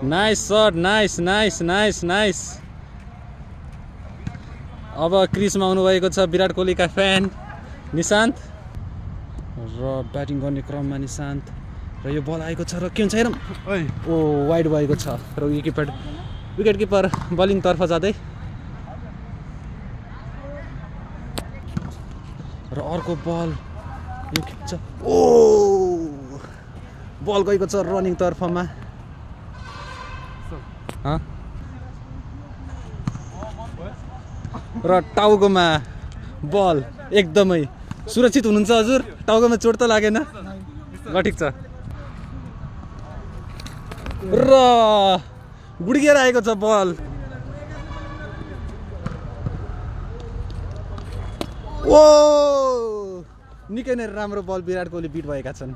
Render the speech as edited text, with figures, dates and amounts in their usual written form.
Nice shut, nice nice nice nice. अब क्रिजमा आउनुभएको छ विराट कोहलीका फ्यान निशान्त र ब्याटिङ गर्ने क्रममा निशान्त र यो बल आएको छ र के हुन्छ हेरौँ। ओ वाइड भएको छ र विकेट किपर बलिङ तर्फ जाँदै र अर्को बल यो खिच्छ। ओ बल गएको छ रनिङ तर्फमा र टाउकोमा बल एकदमै सुरक्षित हुनुहुन्छ हजुर? टाउकोमा चोट त लागेन? ल ठिक छ। र गुड्किएर आएको छ बल। ओ निकै नै राम्रो बल विराट कोहली बिट भएका छन्।